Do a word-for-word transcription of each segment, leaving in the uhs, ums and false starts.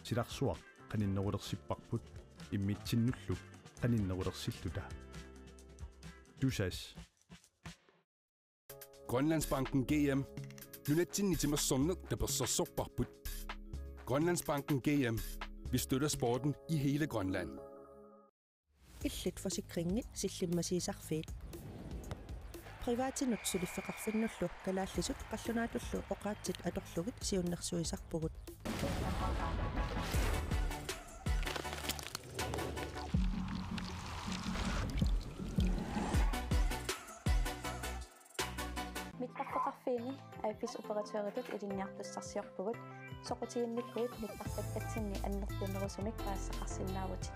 silarsuaq qaninnerulersipparput immitsinnullu qaninnerulersilluta. Tusass. Grønlandsbanken G M. Nunatsinni timersorneq tapersersorparput. Grønlandsbanken G M. Vi støtter sporten i hele Grønland. Illit forsikringi sillimmasiisarfiit. Privatinut suliffeqarfinnullu kalaallisut qallunaatullu oqaatsit atorlugit siunnersuisarpugut. Mittarfeqarfiini A F S operatøritut ilinniartussarsiorpugut, soqutiginnikkuit mittarfakkatsinni annertunerusumik paasisaqarsinnaavutit.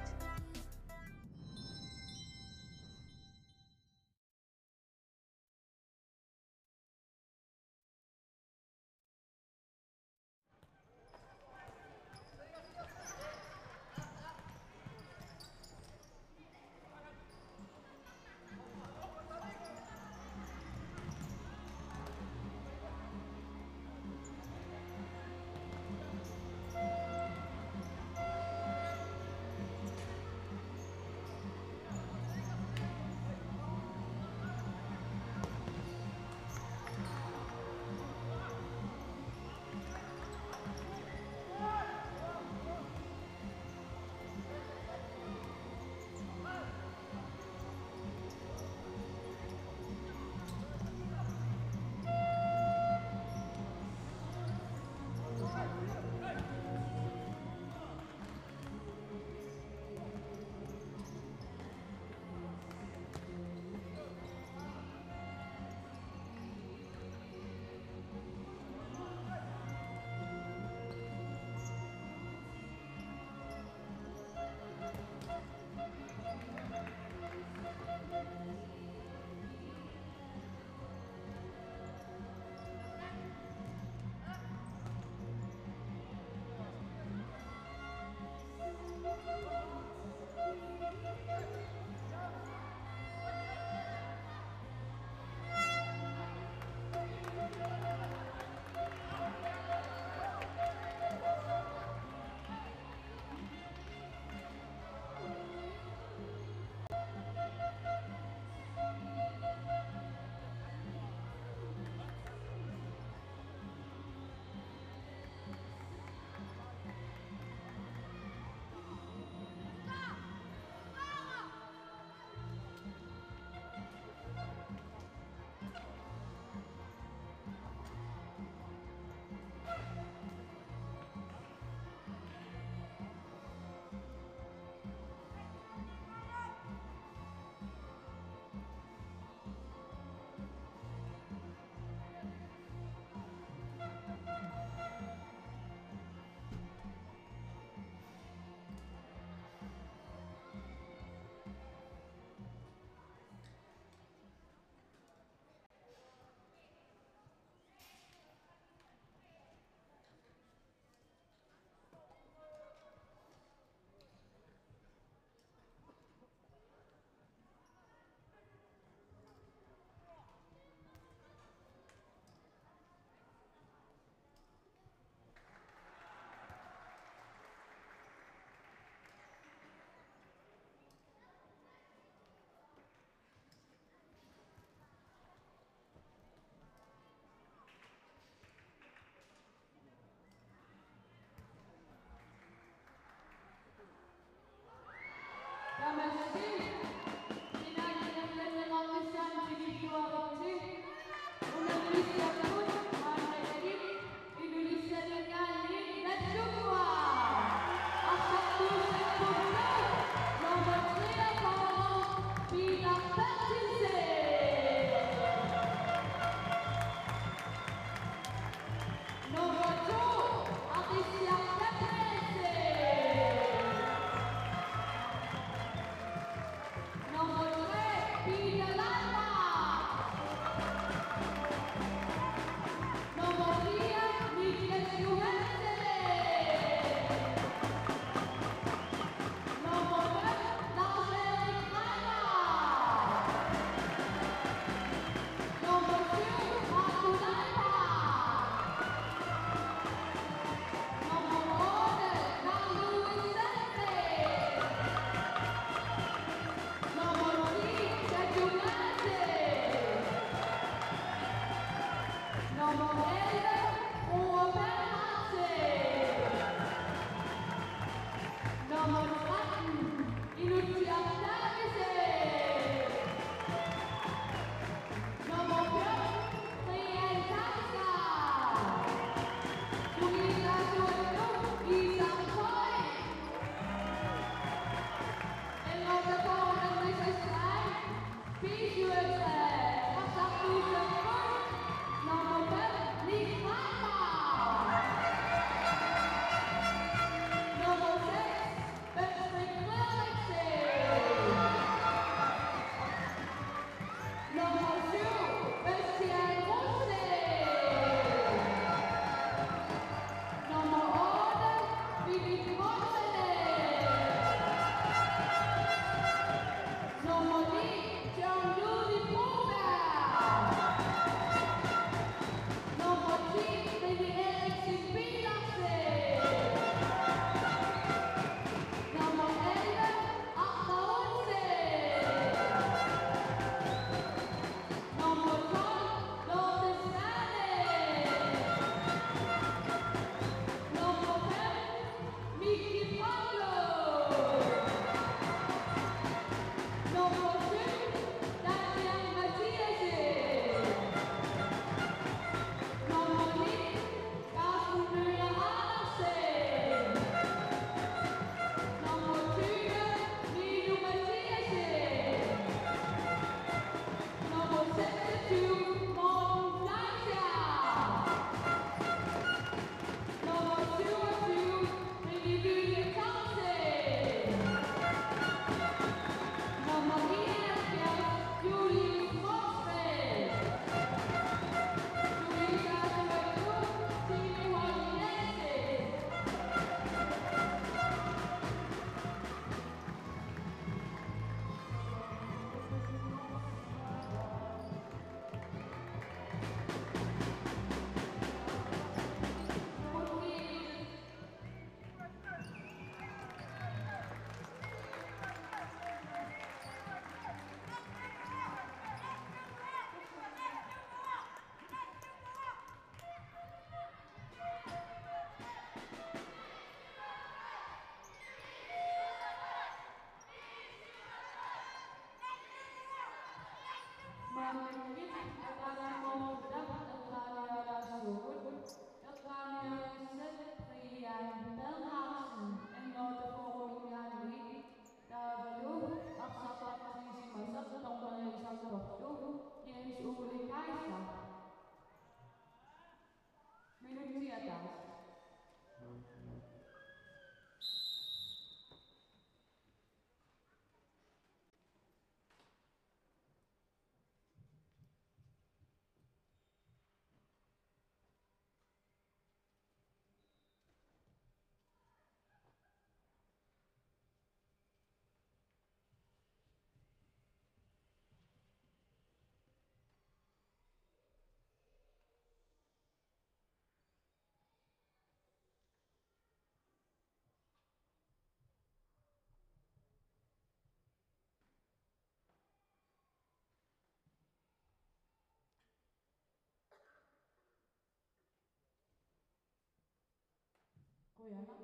Qujanaq.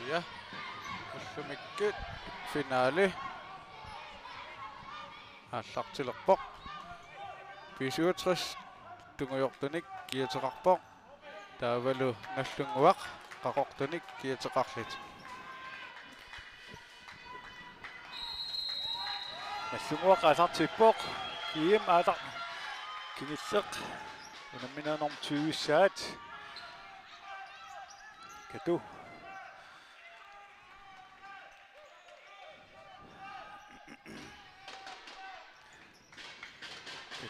Ja, ullumikkut finaali aallartilerpoq. B syvogtres tungujortunik kiateqarpoq. Taavalu Nagdlunguaq Qaqortunik kiateqarlutik. Nagdlunguaq aallartippoq. G M aallar kingulleq. Unammineq nummer tyve-ssaat. Katu.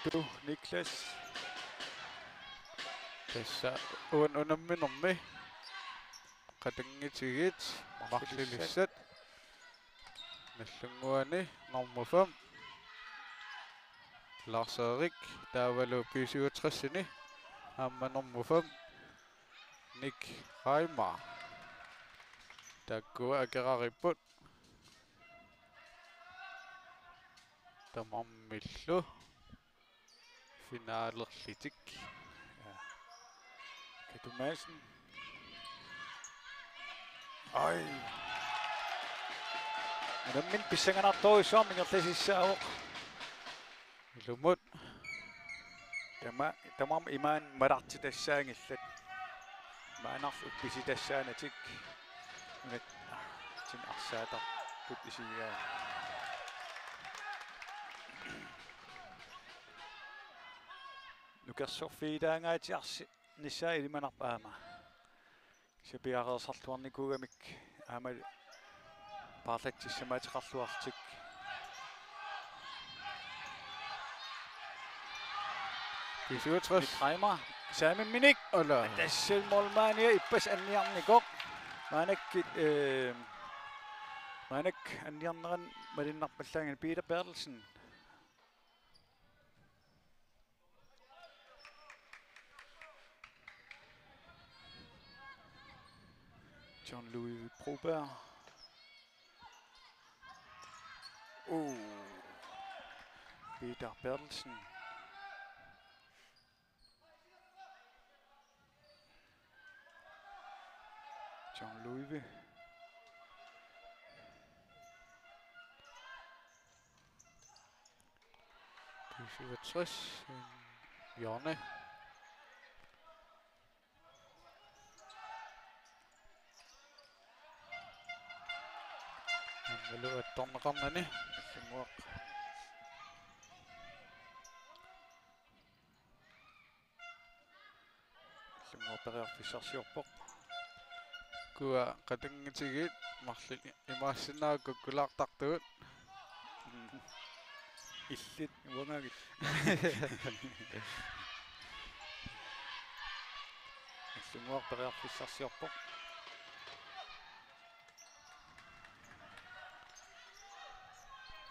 Katu Niklas. Tassa un-, unamminermi qatanngutigiit marlulissat. Nagdlunguani nummer fem, Lars Erik, taavalu B syvogtres-ini aamma nummer fem, Nick Reimer. Taakkua akeraripput tamarmillu finalerlutik. Ja. Katu Madsen. Oj. Unammineq pissanganartorujussuarmik ingerlasissaavoq. Ilumut. Tama-, tamarmik imaanngillat malartitassaanngillat. Maannakkut uppitassaanatik. Unatsinni arsaatarput isigigaanni. Nukersorfigilaangaatsit arsaannissaat ilimanarpoq aamma. Kisianni piareersarluarnikuugamik aamma paarlatsissamaattoqarluarlutik. B syvogtres. Reimer. Saamimminik. Ala. Tassa målmandi ippassaq anniarnikoq. Maannakkut, eh, maannakkut anniarnerani malunnarpallaanngilaq Peter Berthelsen. John Louis Broberg. Oh. Peter Berthelsen. John Louis. B syvogtres, en hjørne. Aammalu attorneqarnani. Nagdlunguaq. Nagdlunguaq periarfissarsiorpoq. Ukua qatanngutigiit marluk imaassinnaavoq kukkulaartartugut. Mm. Illit uangagit. Nagdlunguaq periarfissarsiorpoq.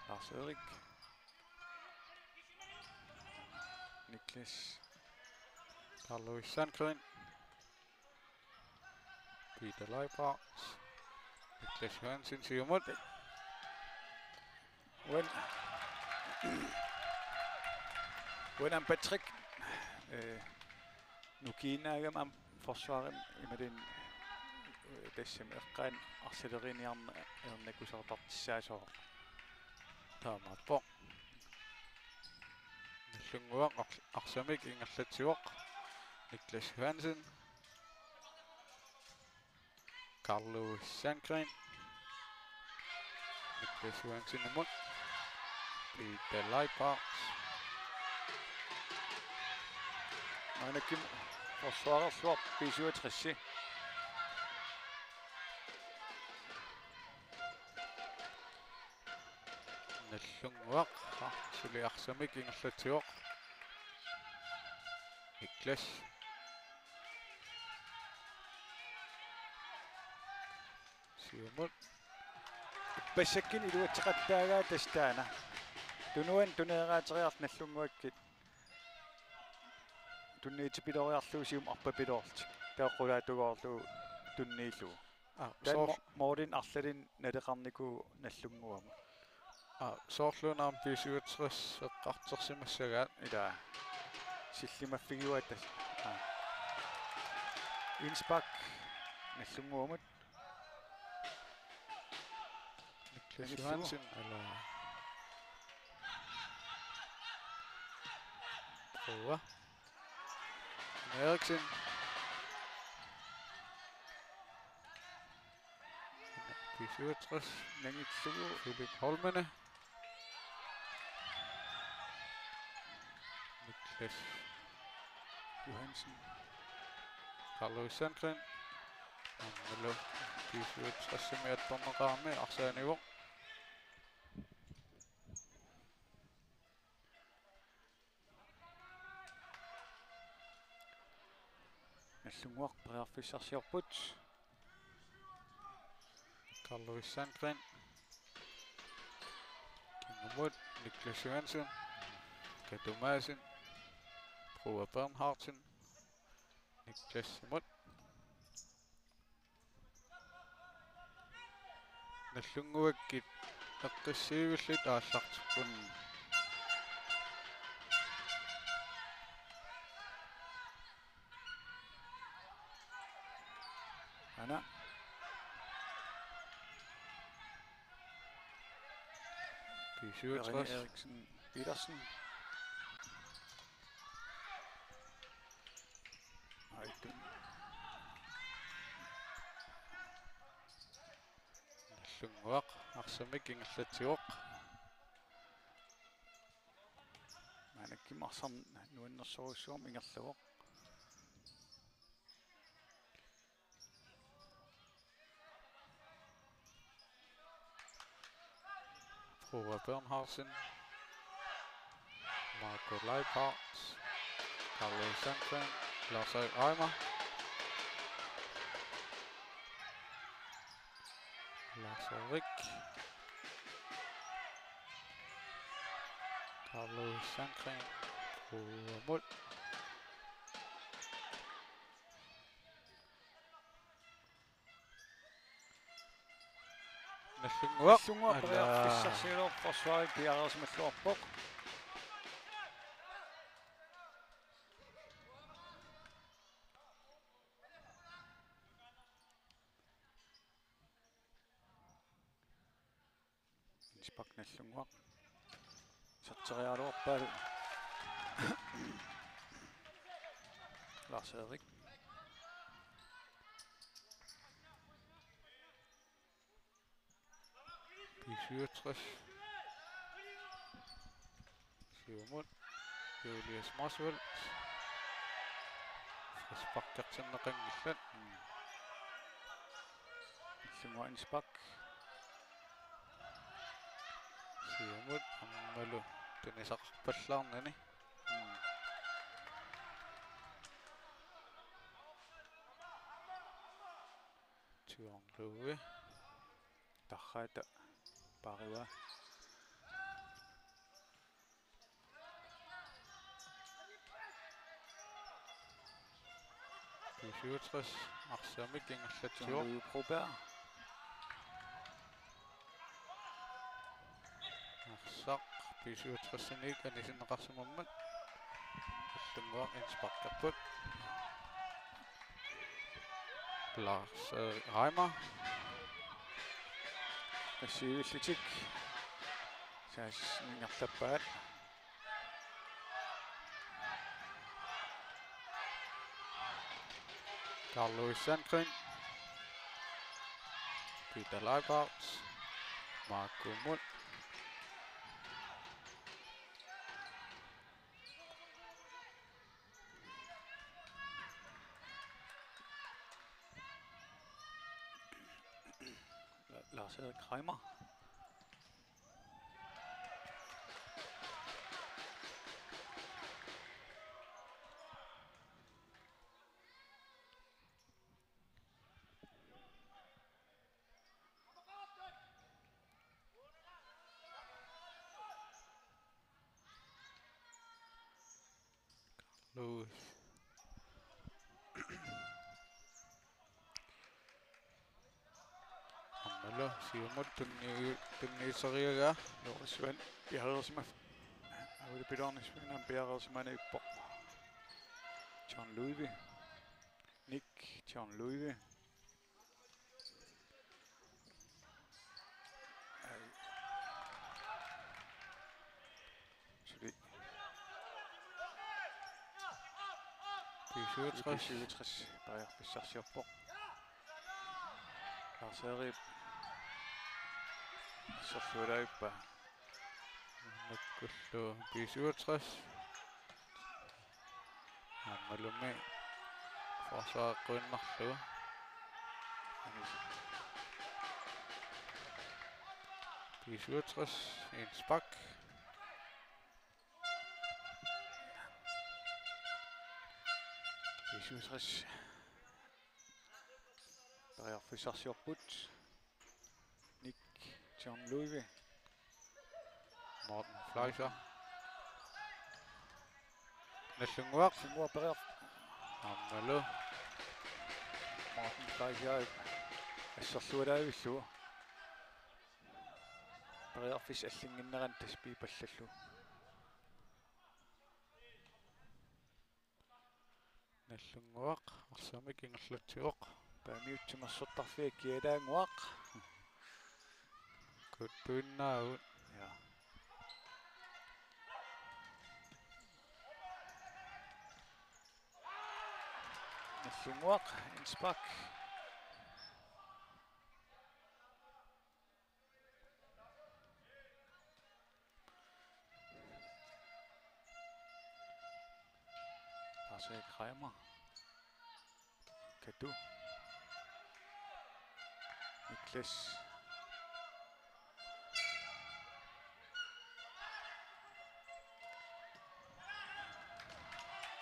Lars Erik. Niklas. Carlo Sandgren. Peter Leibold. Niklas Johansen siumut. Uan-, uanam Patrick, eh, nukiinnaagami aamma forsvarimi imaluunniit, eh, tassami eqqaani arsaleriniarneq ernikusartartussaasoq. Taamaappoq. Nagdlunguaq ars-, arsamik ingerlatsivoq. Niklas Johansen. Carlo Sandgren. Niklas Johansenimut. Peter Leibold. Maannakkut forsvarerluarpoq B syvogtres. Nagdlunguaq suli arsamik ingerlatsivoq. Niklas. Siumut. Ippassakkunni iluatseqattaagaa tassa taanna. Tunuani tuneeraateriarlutik Nagdlunguakkut tunniussipiloriarlugu siumut arpapiloorlutik. Taava qulaatugoorlugu tunniullugu. Aa, taanna soor-, mo-, moorlin arlalin naleqarnikuuvoq Nagdlunguamut. Aa, soorluuna aamma B syvogtres eqqartorsimassagaat. Ilaa. Sillimaffigivaat tassa. Aa. Indspark Nagdlunguamut. Niklas Johansen, eller prøver. Eriksen. B syvogtres. Nangitsugu. Philip Holmene. Niklas Johansen. Carlo Sandgren. Aammalu B syvogtresimi attorneqarami arsaanivoq. Nagdlunguaq periarfissarsiorput. Carlo Sandgren. Kingumut Niklas Johansen. Katumasen. Broa Bernhardsen. Niklasimut. Nagdlunguakkit eqqissivillit aallartipput. Ana. B syvogtres. Eriksen Petersen. Aittu. Nagdlunguaq arsamik ingerlatsivoq. Maannakkut arsaq nuannersorujussuarmik ingerlavoq. Broa Bernhardsen. Marco Leibhardt. Carlo Sandgren. Lars Reimer. Lars Erik. Carlo Sandgren. Broamut. Nagdlunguaq. Nagdlunguaq. Alaa. Periarfissarsiorpoq, forsvarip piareersimalluarpoq. Innsbruck Nagdlunguaq. Satseriaraluarpaa. Lars Erik. B syvogtres. Siumut. Julius Motzfeldt. Frisparkertinneqanngillat. Nagdlunguaq innspark. Siumut aammalu tunisaqarpallaarnani. Tiorluui. Tarraata paarivaa. B syvogtres arsamik ingerlatsivoq. Jean-Louis Broberg. Arsaq B syvogtres-inik anisinneqarsimammat. Nagdlunguaq innsparkerput. Lars, øh, Reimer. Passivillitik. Saassussineq ingerlappaat. Carlo Sandgren. Peter Leibhardt. Marco Mund. Lars Erik Reimer. Lewis. Aammalu siumut tunni-, tunniusseriaraa. Lewis Svend piareersimaffik. Auli piloornisvinnam piareersimanerput. John Ludvig. Nick John Ludvig. Ai. Suli. B syvogtres. B syvogtres periarfissarsiorpoq. Lars Erik. Sorsuulaippa. Makkullu B syvogtres. Aammalumi forsvareqquinnarlugu. B syvogtres, indspark. B syvogtres. Periarfissarsiorput. Nick John Louis. Morten Fleischer. Nagdlunguaq. Nagdlunguaq periar-. Aammalu. Morten Fleischer asserlualaavillugu. Periarfissaq allinnginnerani tassa piipallallugu. Nagdlunguaq arsamik ingerlatsivoq. Paamiut timersortarfiat kialaannguaq. Kuttuinnaagut. Ja. Nagdlunguaq, indspark. Lars-Erik Reimer. Katu. Niklas.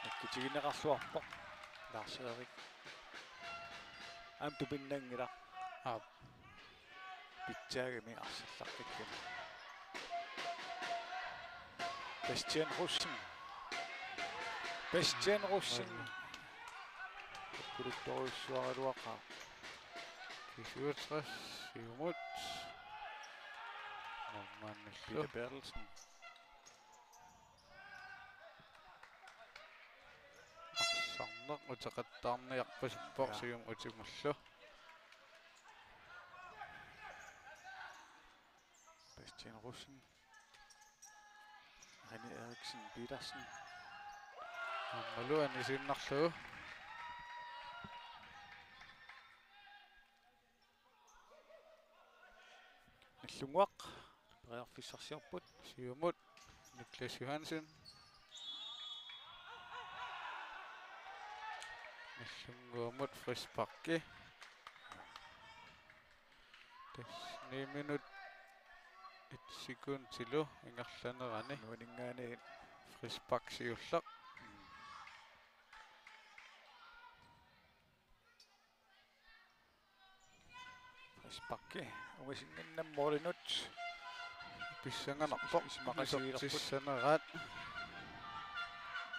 Nakkutigineqarluarpoq. Lars-Erik. Aamma tupinnanngilaq. Aap. Pitsaagami arsallaqqikkamik. Bastian Rosing. Bastian Rosing. Kuluttorujussuaraluaqaaq. B syvogtres, siumut. Norman Peter Berthelsen. Arsarneq uteqattaarniarpasippoq. Ja. Siumut utimullu. Bastian Rosing. René Eriksen Petersen. Aammalu anisiinnarlugu. Nagdlunguaq periarfissarsiorput. Siumut Niklas Johansen. Nagdlunguamut frisparki. Tassa ni minut et sekundilu ingerlanerani. Nuaninngaanniit. Frispark siulleq. Frisparki ungasinnginnami målinut. Pissanganarpoq. Isumaqatigiilerput. Isertissaneraat.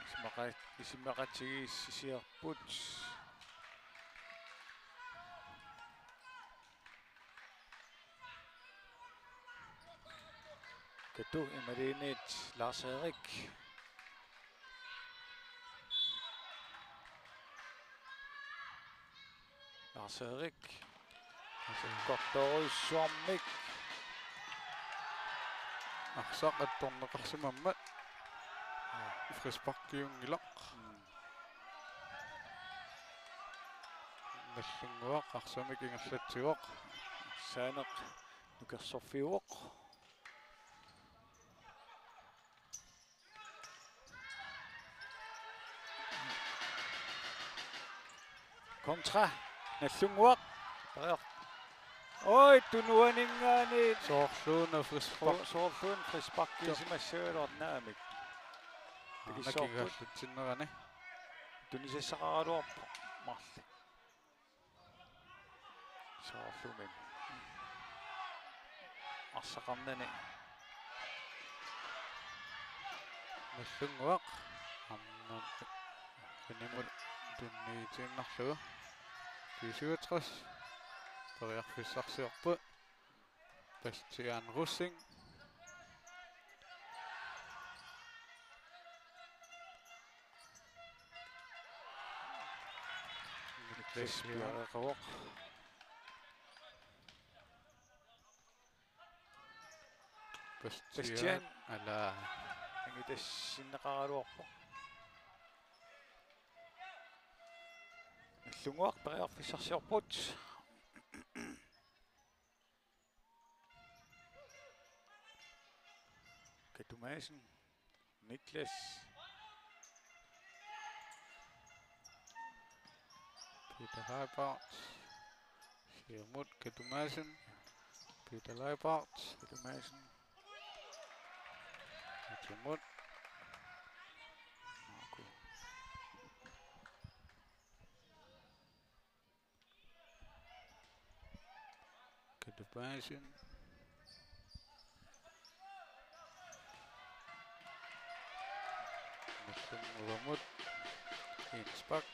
Isumaqa-, isumaqatigiissisiorput. Katu imaluunniit Lars-Erik. Lars-Erik. Kortorujussuarmik. Arsaq attorneqarsimammat. Frisparkiunngilaq. Mm. Nagdlunguaq arsamik ingerlatsivoq. Saaneq nukersorfiuvoq. Kontra Nagdlunguaq. Oj, tunuaninngaanniit. Soorluuna frispark. Soorluuna frisparkiusimassagaluarpoq naamik. Aana pigissoorput. Kigaallatsinnerani. Tunisassaqaraluarpoq marluk. Soorlumi. Arsaqarnani. Nagdlunguaq. Aamma inimut tunniutiinnarlugu. B syvogtres. Periarfissarsiorput. Bastian Rosing. Niklas Bjerregaard. Bastian. Bastian. Ala. Angutassinneqaraluarpoq. Nagdlunguaq periarfissarsiorput. Katu Madsen. Niklas. Peter Leibhardt. Siumut, Katu Madsen. Peter Leibhardt. Katu Madsen. Siumut. Marco. Katu Madsen. Nagdlunguamut. Jens Bak.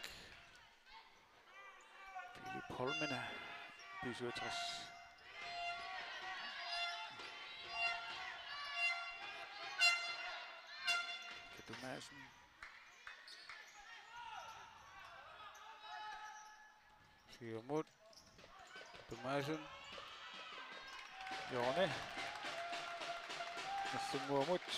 Philip Holmene, B syvogtres. Katu Madsen. Siumut. Katu Madsen. Jone. Nagdlunguamut.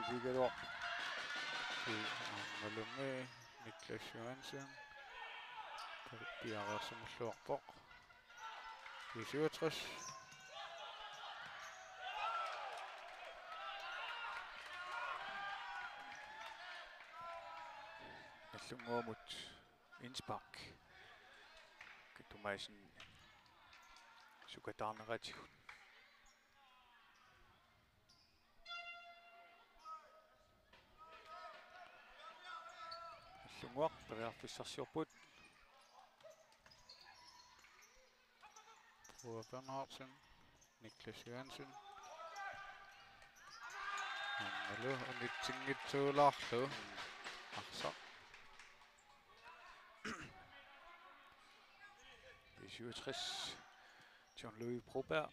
Isigigaluaq. Aammalumi Niklas Johansen. Piareersimalluarpoq. B syvogtres. Nagdlunguamut. Innsbruck. Katu Madsen sukataarneratigut. Nagdlunguaq periarfissarsiorput. Frode Bernhardsen, Niklas Johansen. Aammalu unitsinngitsuulaarlugu. Arsaq. B syvogtres. John Louis Broberg.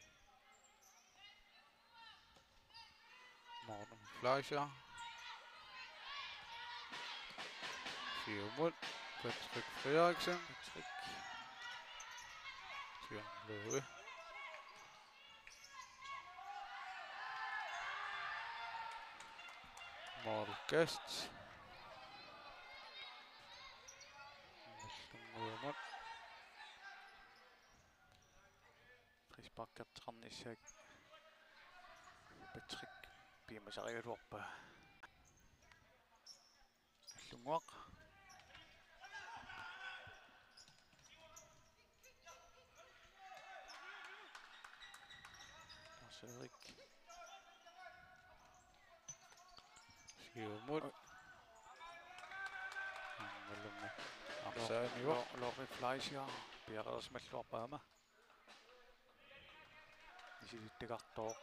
Morten Fleischer. Siumut. Patrick Frederiksen. Patrick. John Louis. Morten Gast. Nagdlunguamut. Frisparkerteqarnissaat Patrick piumasarigaluarpaa. Nagdlunguaq. Lars-Erik. Siumut. Aammalumi. Arsaq anivoq. Lo-, Lori Fleischer. Piareersimalluarpaa aamma. Misilittagartooq.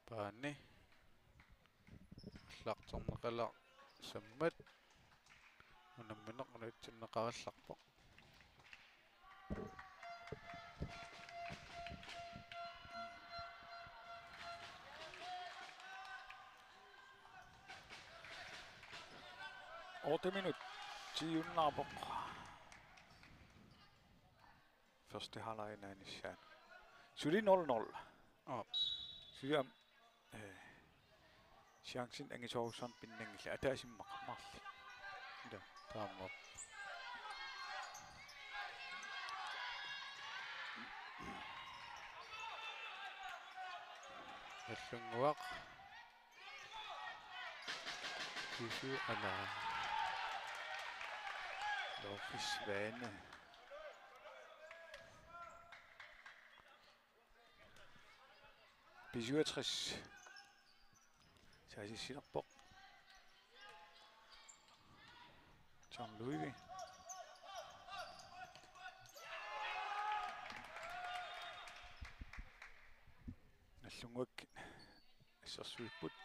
Paani. Aallarterneqalaarsammat. Unammineq unitsinneqarallarpoq. Otte minut. Tiunnaarpoq. Første halvleg naanissaanut. Suli nul nul. Aap. Suli aamma, eh, chancen angisoorujussuarnik pinnanngilaq, ataaseq immaqa marluk. Ila. Taamaappoq. Nagdlunguaq. Kisu ala. Lofis Vane. B syvogtres. Saasissilerpoq. John Louis. Nagdlunguakkit assersuipput.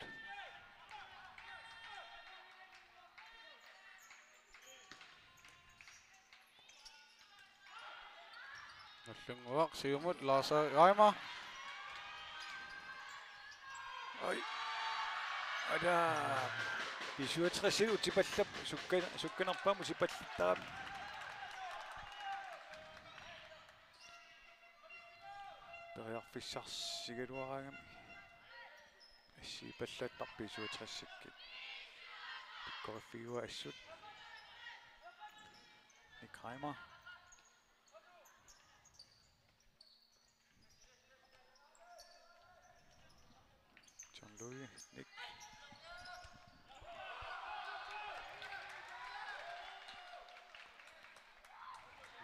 Nagdlunguaq siumut, Lars Reimer. Oj. Ada. B syvogtres utipallap sukka-, sukkanerpaamik utipallattarami. Periarfissarsigaluaraangami. Assigiipallattarput B syvogtresikkut. pikkoriffigaat assut. Nick Reimer. John Louis, Nick.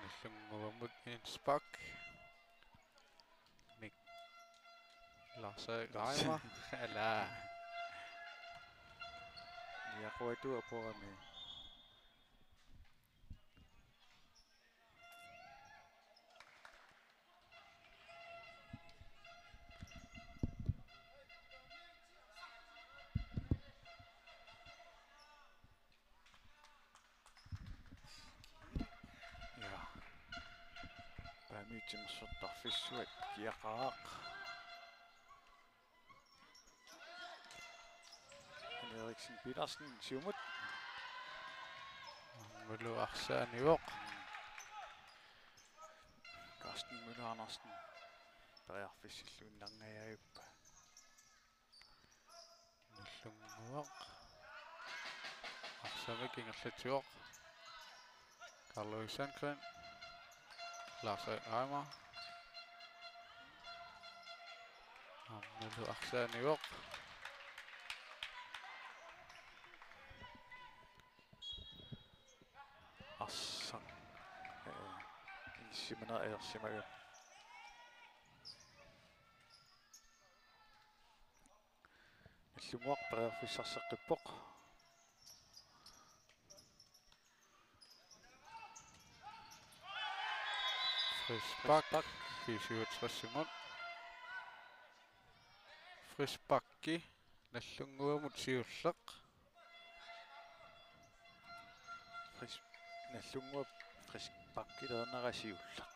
Nallunnguamut en spark. Nick. Lars Reimer. Ala. Niaquatu aporami. Ja. Paamiut timersortarfissuat kiaqaaq. Henriksen Petersen, siumut. Møller arsaanivoq. Carsten Møller Andersen. Periarfissilluinnarniarpaa. Nallunnguaq. Arsamik ingerlatsivoq. Karl Sandgren. Lars Reimer. Aammalu arsaanivoq. Arsaq. Eh, inissisimanera ajorsimagami. Nallunnguaq periarfissarseqqippoq. Frispark. Frispark. B syvogtres-imut. Frisparki Nallunnguamut siulleq. Fris-, Nallunnguap frisparkilernera siulleq.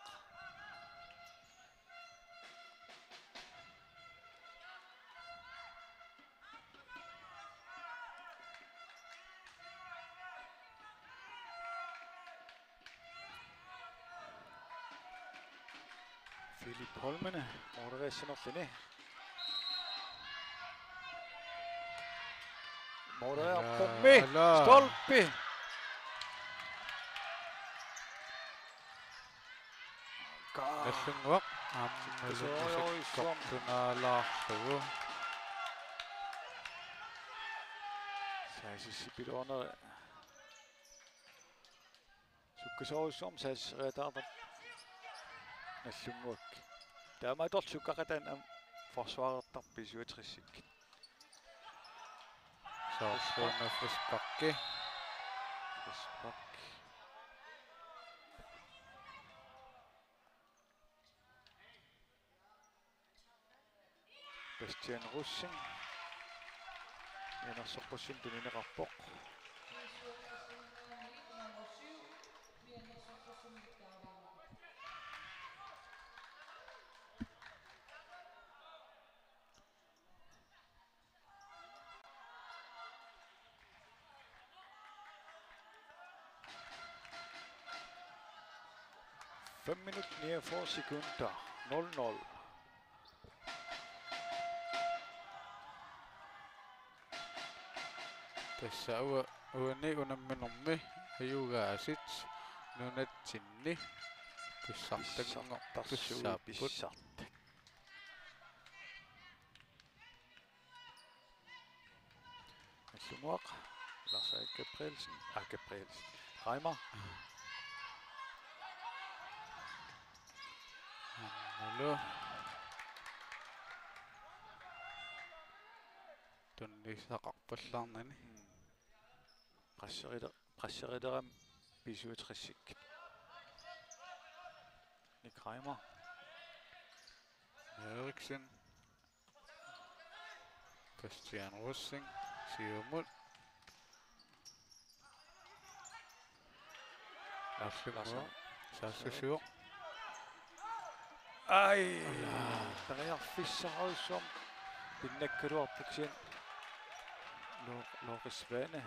Filip Holmene, måleriassinerluni. Måleriarpummi, ala. Stolpi. Ka-, Nallunnguaq aammalu Sukkasoorujussuarmi. Isikkortunaalaarlugu. Saasissi piluarneri. Sukkasoorujussuarmi saasisseriataartarput Nallunnguaq. Taamaattorli sukkaqataani aamma forsvarertarput B syvogtres-ikkut. Soorlu una frisparki. Frispark. Bastian Rosing. Mianersoqqussummik tunineqarpoq. Fem minutter, niogfyrre sekunder, nul nul. Tassa ua-, uani unamminermi ajugaasut nunatsinni pissartanngortussaapput. Pissartarsuit pissartat. Nallunnguaq, Lars Erik Gabrielsen, ah, Gabrielsen, Reimer. Aammalu. Tunniussaqarpallaarnani. Mm. Presserita-, presserilerami B syvogtres-ikkut. Nick Reimer. Eriksen. Christian Rosing, siumut. Nallunnguaq saassussivoq. Ai, periarfissarujussuarmik pinnakkaluarpoq kisianni Lo-, Loris Svane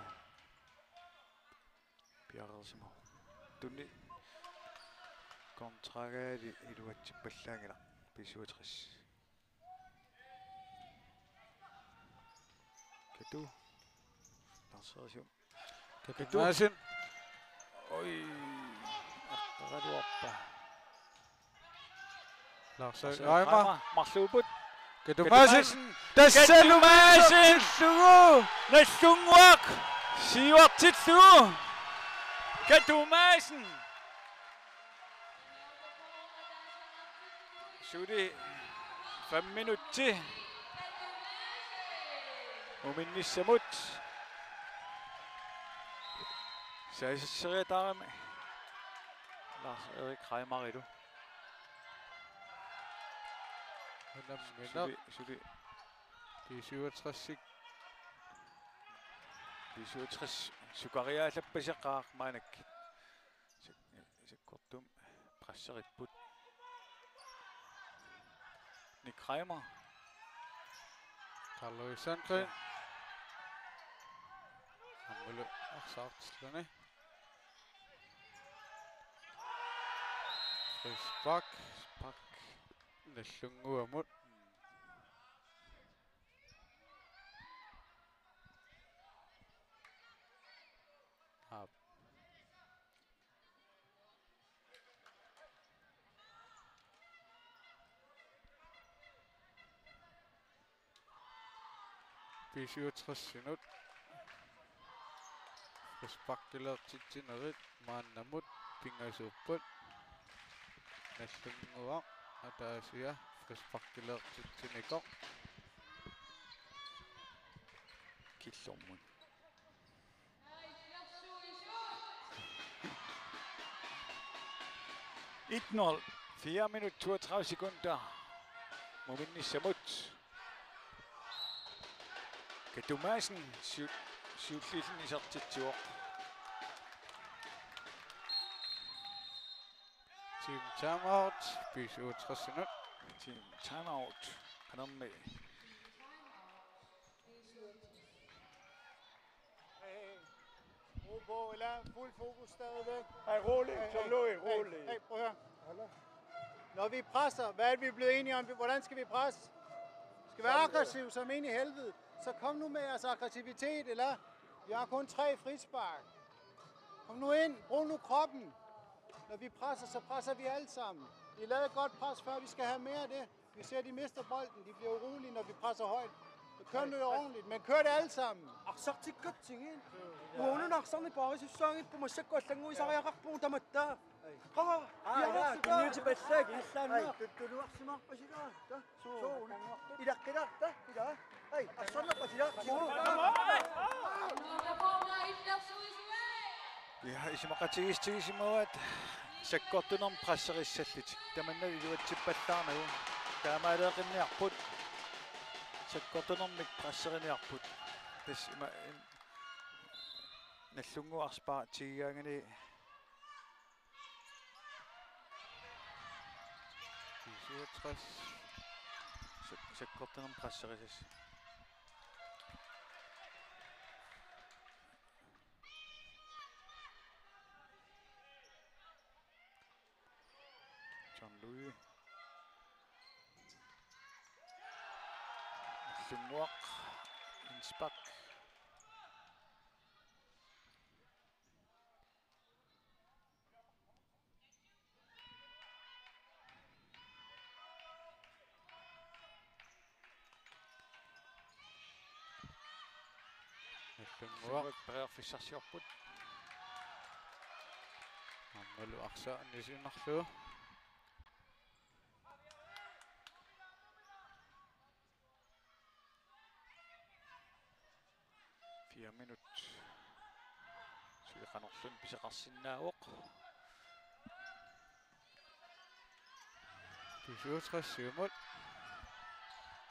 piareersimavoq. Tunni kontragaali iluatsippallaanngilaq B syvogtres. Katu. Lars Frederiksen. Katu Madsen. Oj. Aqqaraluarpa. Lars Reimer. Reimer. Marluupput. Katu Madsen. Katu Madsen. Tassalu Madsen. Nallunnguaq. Siuartillugu. Katu Madsen. Suli fem minutsi muminnissamut. Saassusseriataarami Lars Erik Reimerilu. Unammineq. Suli, suli. B syvogtres-ik. B syvogtres sukariaallappaseqaaq maannakkut. Sek-, Sakkortuumik presseripput. Nick Reimer. Karl-Louis Sandgreen. Aammalu arsaartilluni. Frispark. Spark. Nallunnguamut. Aap. B syvogtres-inut frisparkileertitsinerit maannamut pingasuupput. Nallunnguaq ataasiarluni frisparkileertitsinikoq. Killormut. Et nul. Fire minut toogtredive sekunder muminnissamut. Katu Madsen siu-, siulliulluni isertitsivoq. Team timeout, B syvogtres-inut. Team timeout. Qanormi Hey, hey. Ro på, eller? Fuld fokus stadigvæk. Hey, rolig, hey, hey, rolig, hey, rolig. Hey, prøv at høre. Når vi presser, hvad er det, vi er blevet enige om? Hvordan skal vi presse? Skal være aggressiv som ind i helvede. Så kom nu med jeres aggressivitet, eller? Vi har kun tre frispark. Kom nu ind, brug nu kroppen. Når vi presser, så presser vi alle sammen. Vi lavede et godt pres før, vi skal have mere af det. Vi ser, de mister bolden. De bliver urolige, når vi presser højt. Så kør nu ordentligt, men kør det alle sammen. Arsartikkatsigiit. Uununa arsarneq paarisussaagit pumassakku allannguisariaqarpugut tamatta. Aa, ja, tunniutipallak illanna. Tuttunuarsimaarpasila. Suu. Ilaqqilaarta, ila. Ai, arsarneq pasilaartigu. Ja, isumaqatigiissutigisimavaat sakkortunermik presserissallutik. Tamanna iluatsippallaarnagu. Taamaaleeqqinniarput. Sakkortunermik presseriniarput. Tassa ima, im-, Nallunnguaq arsaq paartigigaangani. B syvogtres. Sak-, sakkortunermik presserisassaaq. John Louis. Nallunnguaq. Innsbruck. Nallunnguaq. Nallunnguaq periarfissarsiorput. Aammalu arsaq anisiinnarlugu. Fire minut. Suli qanorluunniit pisoqarsinnaavoq. B syvogtres siumut.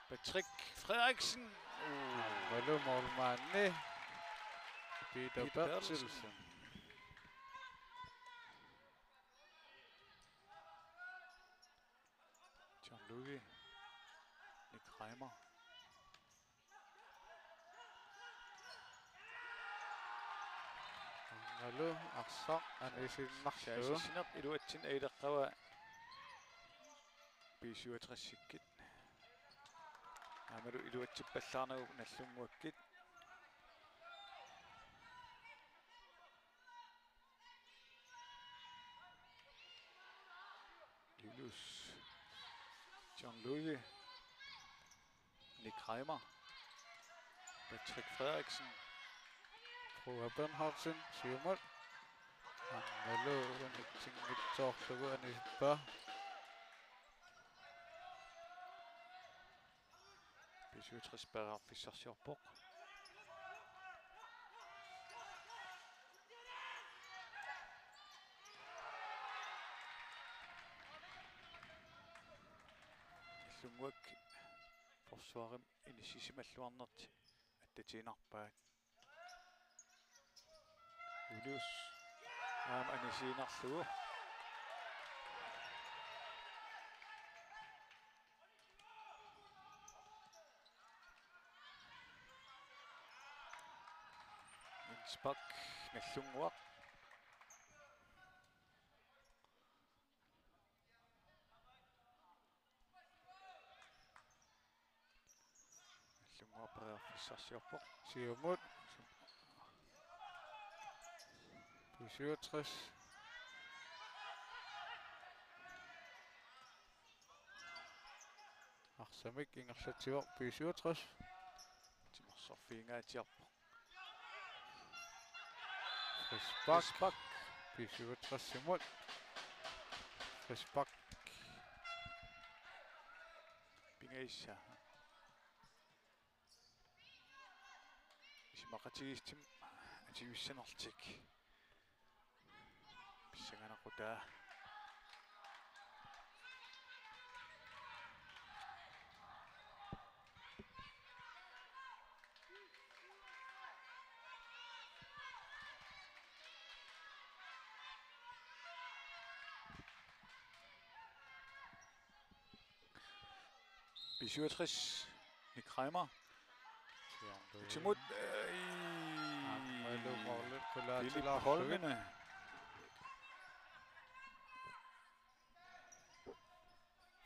Patrick Frederiksen. Aammalu målmandi Peter Peter Berthelsen. Berthelsen. John Louis. Nick Reimer. Aammalu arsaq anisiinnarlugu. Saassussinerput iluatsinneq ajuleqqavaa B syvogtres-ikkut. Aammalu iluatsippallaarnagu Nallunnguakkut. John Louis, Nick Reimer, Patrick Frederiksen, Frua Bernhardsen, siumut. Aammalu unitsinngitsoorlugu anisippaa. B syvogtres periarfissarsiorpoq. Illunnguaq forsvarimi inissisimalluarnertik attatiinnarpaat. Julius aamma anisiinnarlugu. Jens Bak, Nagdlunguaq. Nagdlunguaq periarfissarsiorpoq. Siumut. B syvogtres. Arsamik ingerlatsivoq B syvogtres. Timersorfiingaatsiarpoq. Frispark. Frispark. B syvogtres-imut. Frispark. Pingajussaq. Isumaqatigiissumik atuissanerlutik. Pissanganaqutaaq. B syvogtres, Nick Reimer. Utimut, øh, i- Aammalu målip Philip qulaatilaarlugit. Holmene.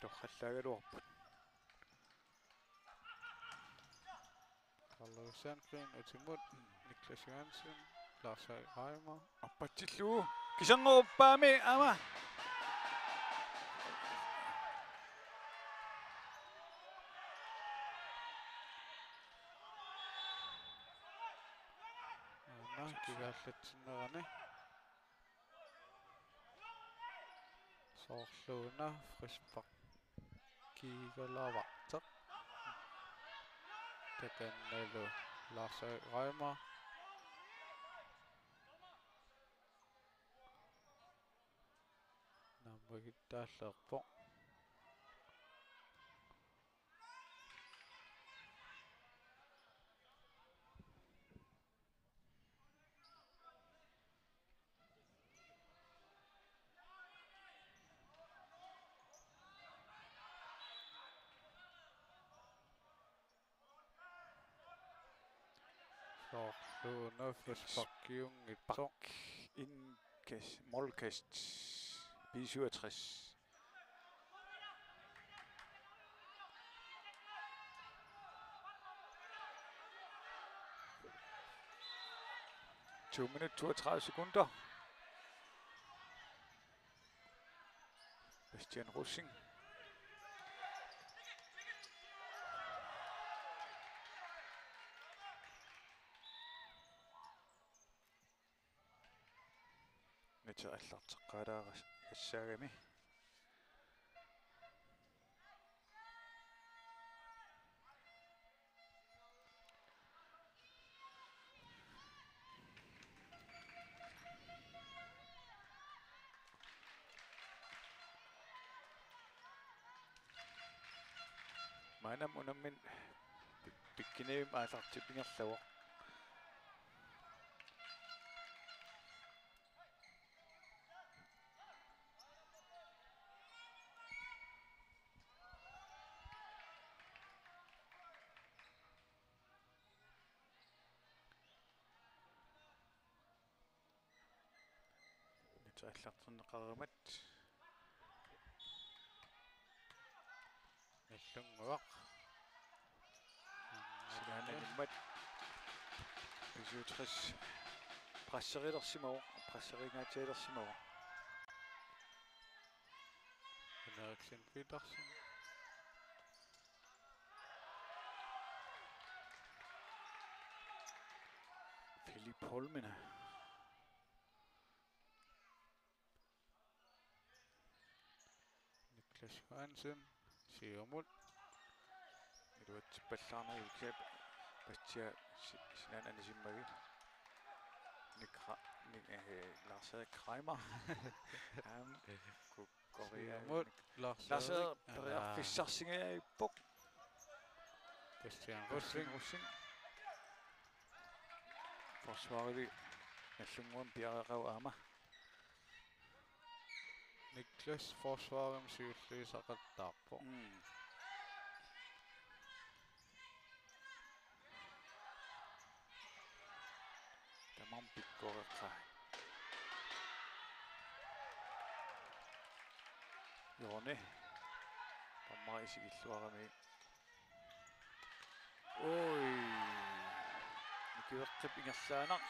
Torrallaagaluarput. Karl Sandgreen utimut, Niklas Johansen, Lars Reimer. Arpatsillugu. Kiserngoruppaami aamma. Aamma kigaallatsinnerani. Soorluuna frisparkiigalaartoq. Takannalu Lars Reimer. Naammagittaalleerpoq. Soorluuna frisparkiunngitsoq. Indkast, målkast, B syvogtres. To minut, toogtredive sekunder. Bastian Rosing. Nitsi aallarteqqaalaarassaagami. Maanna unammin pi-, pikkunartumik aallartipingerlavoq. Nitsi aallartinneqareermat. Nagdlunguaq. Sinaanimmat. B syvogtres. Presserilersimavoq, presseriingaatsialersimavoq. Henriksen Petersen. Lipholmene. Niklas Johansen, siumut. Iluatsippallaarnagit Bastian si-, sinaanut anisimmagit. Nik-, Nik-, eh, Lars Erik Reimer. Aamma ku-, Korea. Siumut, Lars Lars Erik. Erik periarfissarsingajapput. Bastian Rosing. Rosing. Forsvarili Nagdlunguami piareeqqavoq aamma. Niklas forsvarimi siulliussaqattaarpoq. Mm. Tamarmik pikkoreqaat. Hjørne. Tamarmik isigilluarami. Oj. Nikiveqqip ingerlaannaq.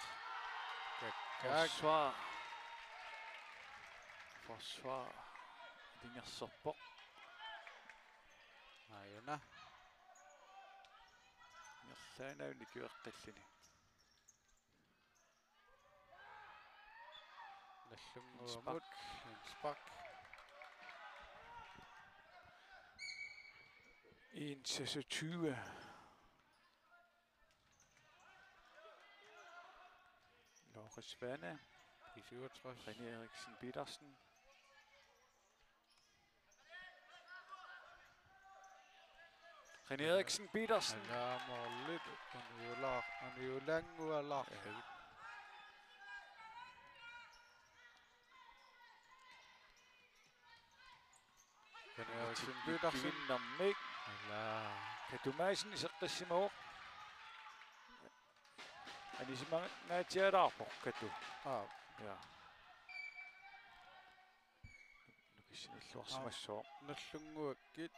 Kakkaak. Forsvar. Forsvar. Ilingersorpoq. Aajuna. Ingerlaannaq nikiveqqilluni. Nagdlunguamut. Jens Bak. Jens Bak. En seksogtyve. Lars Svane. B syvogtres. René Eriksen Petersen. René Eriksen Petersen. Ala morlit, uniula-, uniulanngualaarlugit. René Eriksen Petersen. Kivinnermik. Ala. Katu Madsen iseqqissimavoq. Anisimangaatsialaarpoq Katu. Aa. Ja. Nukissinilluarsimassooq. Aa, Nagdlunguakkit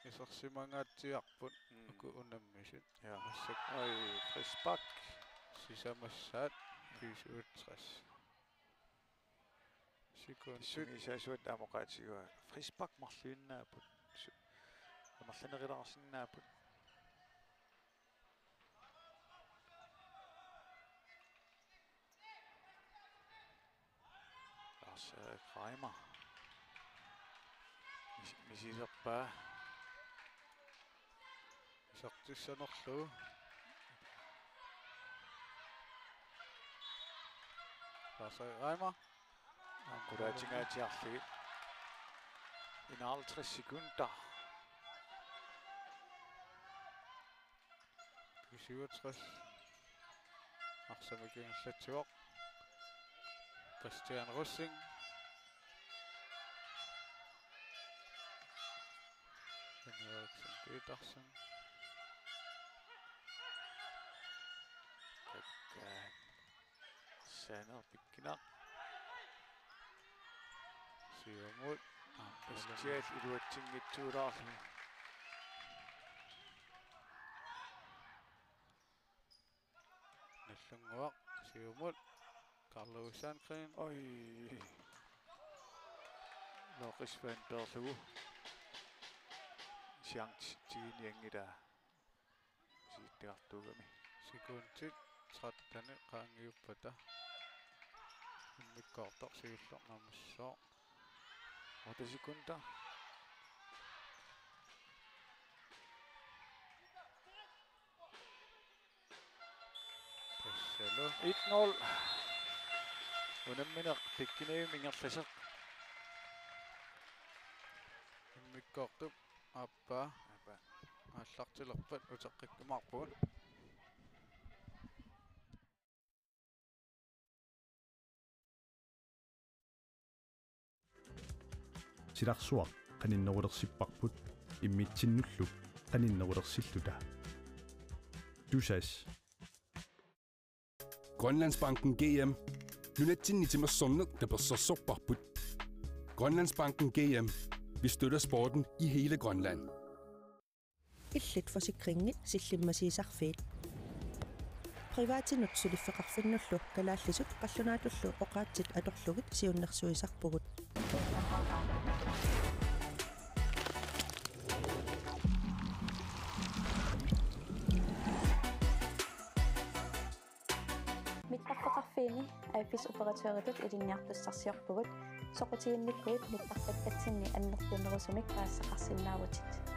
isersimangaatsiarput. Mm. Uku unammisut. Ja. Massakkut. Oj, frispark. Sisamassaat B syvogtres. Sekundit. Tassunga isaasuat aamma oqaatigaa. Frispark marluinnaapput. Su-, amerlanerulaarsinnaapput. Lars Erik Reimer. Mis-, misilerpaa. Isertissanerlugu. Lars Erik Reimer. Qulaatingaatsiarlugit. Enoghalvtreds sekunder. B syvogtres. Arsamik ingerlatsivoq. Bastian Rosing. René Eriksen Petersen. Kakkaak. Saner pikkinaq. Siumut. Bastian iluatsinngitsuulaarluni. Nagdlunguaq siumut. Karl Ove Sandgreen. Oj. Lars Svane peerlugu. Chance tigunianngilaa. Siittigartuugami. Sekundit tretten qaangiuppata. Immikkoortoq siullernaammassooq. Otte sekunder. Tassalu. Et nul. Unammineq Pikkunivimmi ingerlasoq. Immikkoortup aappaa. Aappaa. Aallartilerpat uteqqikkumaarpugut. Silarsuaq qaninnerulersipparput imminnullu qaninnerulersilluta. Tusass. Grønlandsbanken G M. Nunatsinni timersorneq tapersersorparput. Grønlandsbanken G M. Vi støtter sporten i hele Grønland. Illit forsikringit sillimmasiisarfiit. Privatinut suliffeqarfinnullu kalaallisut qallunaatullu oqaatsit atorlugit siunnersuisarpugut. Ini A F S-operatøritut ilinniartussarsiorpugut, soqutiginnikkuit nittartakkatsinni annertunerusumik paasisaqarsinnaavutit.